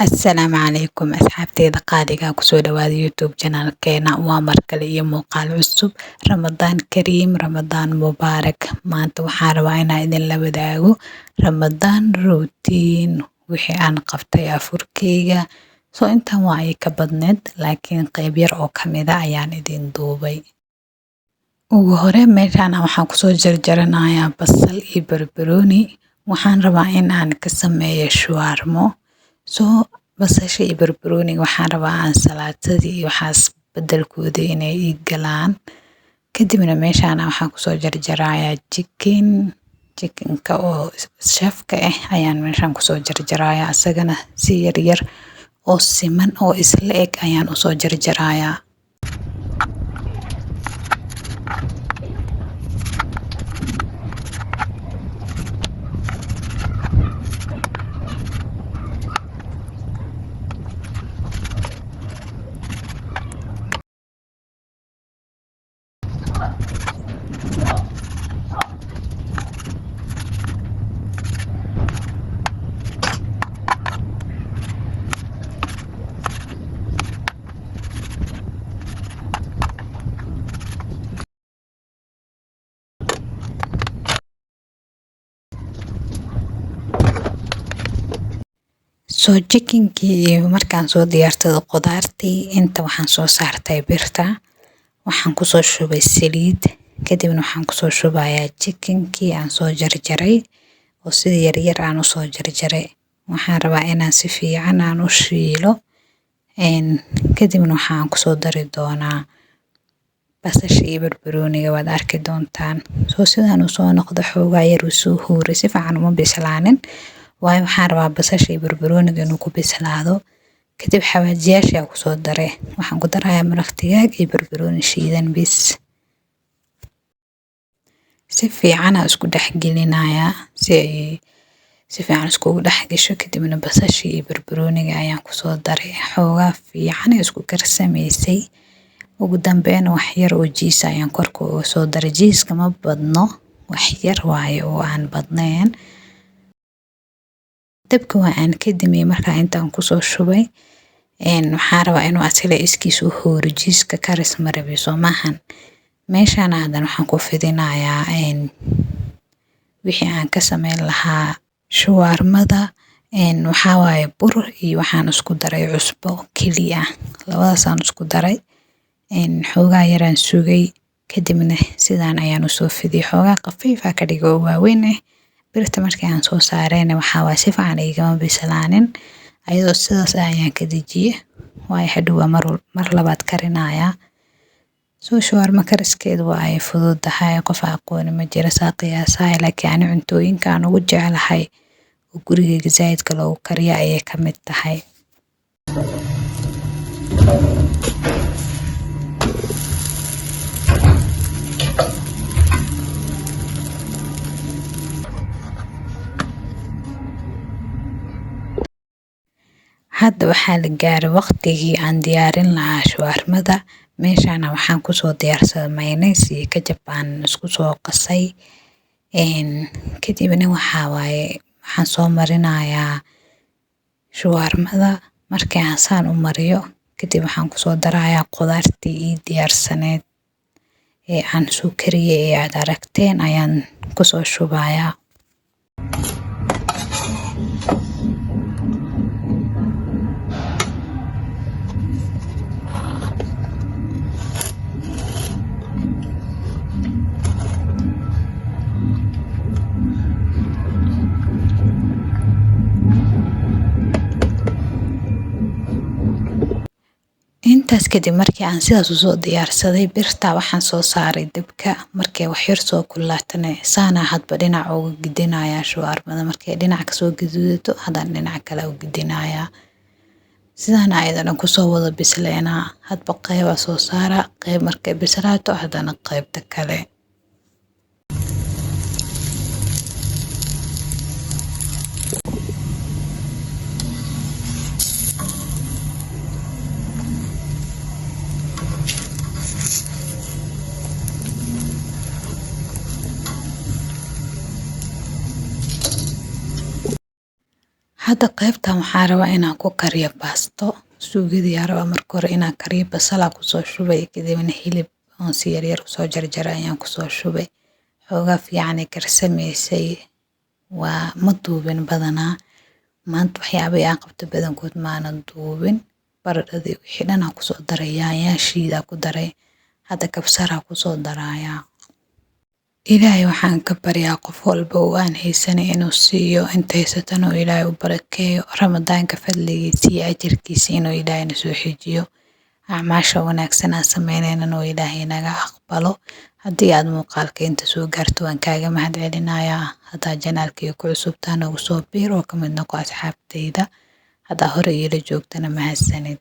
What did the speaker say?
Assalaamu calaykum asxaabteyda qaaliga, kusoo dhawaada YouTube channelkeena. Waa mar kale iyo muuqaal cusub. Ramadaan kariim, Ramadaan mubaarak. Maanta waxaan rabaa inaan idinla wadaago Ramadaan routine, wixii aan qabtay afurkeyga. Soo intan waa ay ka badneed, laakiin qeyb yar oo kamida ayaan idin duubay. Ugu hore meeshaan waxaan kusoo jarjaranayaa basal iyo barbarooni. Waxaan rabaa in aan ka sameeyo shuwaarmo. Soo basasha iyo barbarooniga waxaan rabaa ansalaatadii iyo waxaas bedelkooda inay ii galaan. Kadibna meeshaan waxaan kusoo jarjarayaa chicken. Chickenka oo shafka ah ayaan meeshaan kusoo jarjarayaa, asagana si yar yar oo siman oo isla eg ayaan usoo jarjarayaa. Soo chickenkii markaan soo diyaarsaday qudaartii, inta waxaan soo saartay birta, waxaan kusoo shubay saliid. Kadibna waxaan kusoo shubayaa chickenkii aan soo jarjaray oo sida yaryar aan usoo jarjaray. Waxaan rabaa inaan si fiican aan u shiilo. Kadibna waxaan kusoo dari doonaa basasha iyo barbarooniga, waad arki doontaan. Soo sidaan usoo noqdo, xoogaa yar uu soo huuray, si fiican uma bislaanin, waayo waxaan rabaa basasha iyo barbarooniga inuu ku bislaado. Kadib xawaajiyaasha ayaa kusoo daray. Waxaan ku darayaa maraq digaag iyo barbarooni shiidan bis. Si fiican aan isku dhex gelinayaa si ay si fiican iskugu dhex gasho. Kadibna basasha iyo barbarooniga ayaan kusoo daray, xoogaa fiican ay isku karsamaysay. Ugu dambeyn wax yar oo cheese ayaan korka uga soo daray. Cheeseka ma badno, wax yar waaye oo aan badnayn. Dabka waa aan ka damiyey markaa intaan kusoo shubay. Waxaan rabaa inuu asila iskiis u hooro cheeseka, karis ma rabi, soo maahan. Meeshaan hadan waxaan ku fidinayaa wixii aan ka sameyn lahaa shuwaarmada. Waxaa waaye bur iyo waxaan isku daray cusbo keliya, labadaasaan isku daray. Xoogaa yaraan sugay, kadibna sidaan ayaan usoo fidiyey, xoogaa khafiif ah ka dhigay oo waaweyn ah. Birta markii aan soo saarayna, waxaa waaye si fiican igama bislaanin, ayadoo sidaas ah ayaan ka dejiyey, waayo hadhow waa mar labaad karinayaa. Soo shuwaarmo kariskeedu waa ay fududahay, qof aqooni ma jira saa qiyaasahay, laakiin ani cuntooyinka aan ugu jeclahay oo gurigeyga zaidka loogu kariyo ayay ka mid tahay. Hadda waxaa la gaaray waqtigii aan diyaarin lahaa shuwaarmada. Meeshaana waxaan kusoo diyaarsaday mayonnaise iyo ketchup aan isku soo qasay. Kadibna waxaa waaye waxaan soo marinayaa shuwaarmada. Markii aan saan u mariyo kadib, waxaan kusoo darayaa qudaartii ii diyaarsaneed ee aan soo kariyey ee aad aragteen ayaan kusoo shubayaa. Intaas kadib markii aan sidaas usoo diyaarsaday, birta waxaan soo saaray dabka. Markay wax yar soo kululaatana, saana hadba dhinac uga gidinayaa shuwaarmada. Markay dhinac kasoo gaduudato, haddana dhinac kale u gidinayaa. Sidaan ayada dhan kusoo wada bisleenaa, hadba qeyba soo saara, qeyb markay bislaato haddana qeybta kale. Hadda qaybtan waxaan rabaa inaan ku kariyo baasto. Suugadii ayaan rabaa marka hore inaan kariyo. Basalaa kusoo shubay, kadibna hilib oon si yaryar usoo jarjaray ayaan kusoo shubay. Xoogaa fiican ay karsamaysay. Waa ma duubin badanaa. Maanta waxyaabihii aan qabto badankood maanan duubin. Baradhadii wixii dhan aan kusoo daray, yaanyo shiidaa ku daray. Hadda kabsaraa kusoo darayaa. Ilaahay waxaan ka baryaa qof walba oo aan haysanin inuu siiyo, inta haysatana uu Ilaahay u barakeeyo. Ramadaanka fadligiisa iyo ajarkiisa inuu Ilaahay na soo xijiyo. Acmaasha wanaagsan aan sameynayna uu Ilaahay naga aqbalo. Haddii aad muuqaalka inta soo gaarto, waan kaaga mahadcelinayaa. Haddaa channelkayga ku cusubtaa, nagu soo biir oo ka mid noqo asxaabtayda. Haddaa hore iila joogtana, mahadsanid.